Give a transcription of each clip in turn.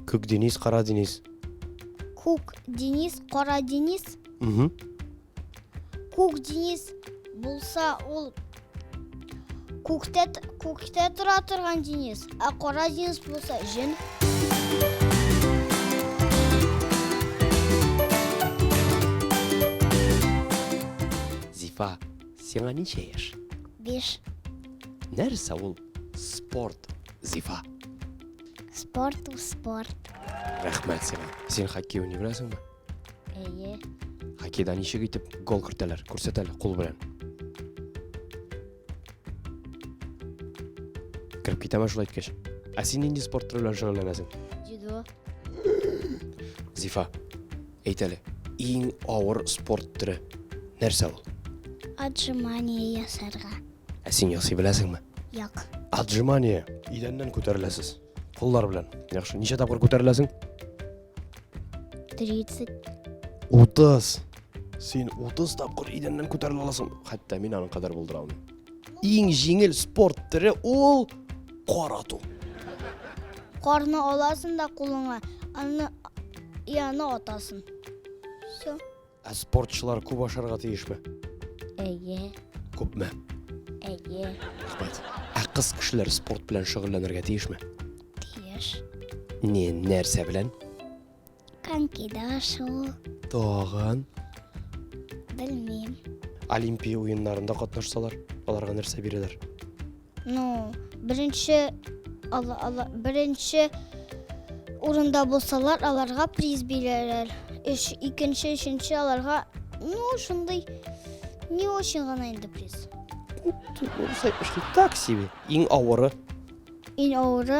Күк Денис, Кара Денис. Күк Денис, Кара Денис. Угу. Күк Денис булса ул күктә күктә тора торган Денис, ә Кара Денис булса җен. Зифа, сиңа ничә яшь? 5. Нәрсә ул спорт, Зифа? Спорт ул спорт. Рәхмәт сиңа. Син хоккей уйный беләсеңме? Әйе. Хоккейда ничек итеп гол кертәләр? Күрсәт әле кул белән. Кереп китәме шулай иткәч? Ә син нинди спорт төре белән шөгыльләнәсең? Дзюдо. Зифа, әйт әле, иң авыр спорт төре нәрсә ул? Отжимание ясарга. Ә син ясый беләсеңме? Юк. Отжимание. Идәннән күтәреләсез. Куллар белән. Яхшы. Ничә тапкыр күтәреләсең? 30. 30. Син 30 тапкыр идәннән күтәрелә аласың. Хәтта мин аның кадәр булдыра алмыйм. Иң җиңел спорт төре ул кар ату. Карны аласың да кулыңа, аны и аны атасың. Все. Ә спортчылар күп ашарга тиешме? Әйе. Күпме? Әйе. Рәхмәт. Ә кыз кешеләр спорт белән шөгыльләнергә тиешме? Тиеш. Не, нәрсә белән? Конькида шуу. Тагын? Белмим. Олимпия уеннарында катнашсалар, аларга нәрсә бирәләр? Ну, беренче ала, ала, беренче урында булсалар, аларга приз бирәләр. Өч, икенче, өченче аларга, ну, шундый не очень гына инде приз. Так себе. Иң авыры. Иң авыры,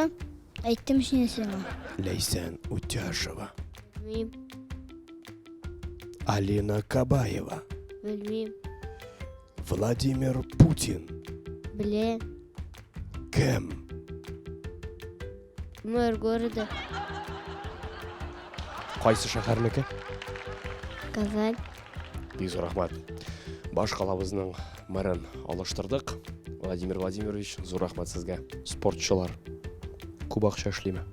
әйттем шуны сиңа. Ләйсән Утяшева. Белмим. Алина Кабаева. Белмим. Владимир Путин. Беләм. Кем? Мэр города. Кайсы шәһәрнеке? Казань. Бик зур рәхмәт. Баш калабызның мэрын алыштырдык. Владимир Владимирович, зур рәхмәт сезгә. Спортчылар күп акча эшлиме?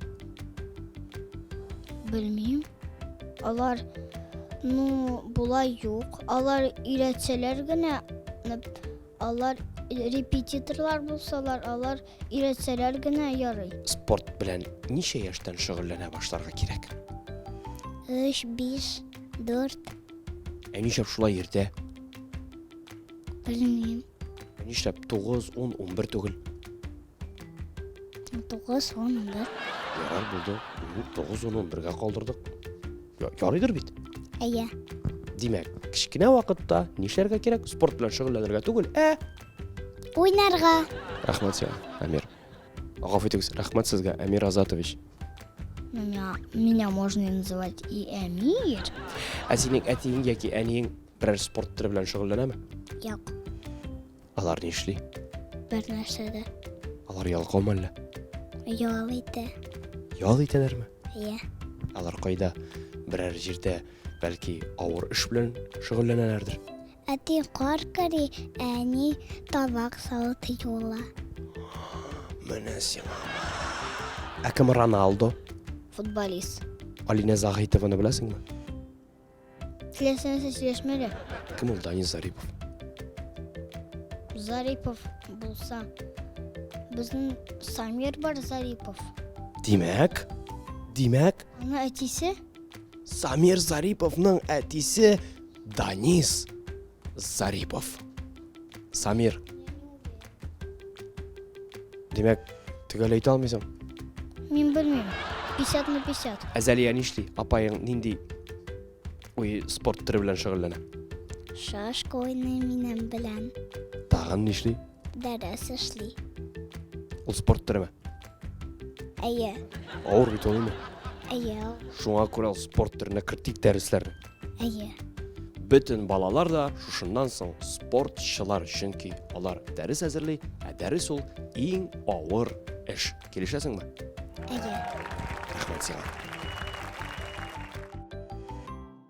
Белмим. Алар, ну, болай юк. Алар өйрәтсәләр генә, алар репетиторлар булсалар, алар өйрәтсәләр генә ярый. Спорт белән ничә яшьтән шөгыльләнә башларга кирәк? 3, 5, 4. Ә нишләп шулай иртә? Белмим. Ә нишләп 9, 10, 11 түгел? 9, 10, 11. Ярар, булды. 9, 10, 11-гә калдырдык. Ярыйдыр бит? Әйе. Димәк, кечкенә вакытта нишләргә кирәк? Спорт белән шөгыльләнергә түгел, ә уйнарга. Рәхмәт сиңа, Әмир. Гафу итегез, рәхмәт сезгә, Әмир Азатович. Меня, меня можно называть и Әмир. Ә синең әтиең яки әниең берәр спорт төре белән шөгыльләнәме? Юк. Алар нишли? Бер нәрсә дә. Алар ялкаумы әллә? Ял итә. Ял итәләрме? Иә. Алар кайда? Берәр җирдә, бәлки, авыр эш белән шөгыльләнәләрдер. Әти кар көри, әни табак савыт юа. Менә сиңа. Ә кем Роналдо? Футболист. Алинә Заһитованы беләсеңме? Теләсә нәрсә сөйләшмә әле. Кем ул Данис Зарипов? Зарипов булса, безнең Самир бар Зарипов. Димәк, димәк, Аны әтисе? Самир Зариповның әтисе Данис Зарипов. Самир. Димәк, төгәл әйтә алмыйсың. Мин белмим. 50 на 50. Ә Зәлия нишли? Апаең нинди уй спорт төре белән шөгыльләнә? Шашка уйный минем белән. Тагын нишли? Дәрес эшли. Ул спорт төреме? Әйе. Авыр бит ул, әйме? Әйе. Шуңа күрә ул спорт төренә кертик дәресләрне. Әйе. Бөтен балалар да шушыннан соң спортчылар, чөнки алар дәрес әзерли, ә дәрес ул иң авыр эш. Килешәсеңме? Әйе. Рәхмәт сиңа.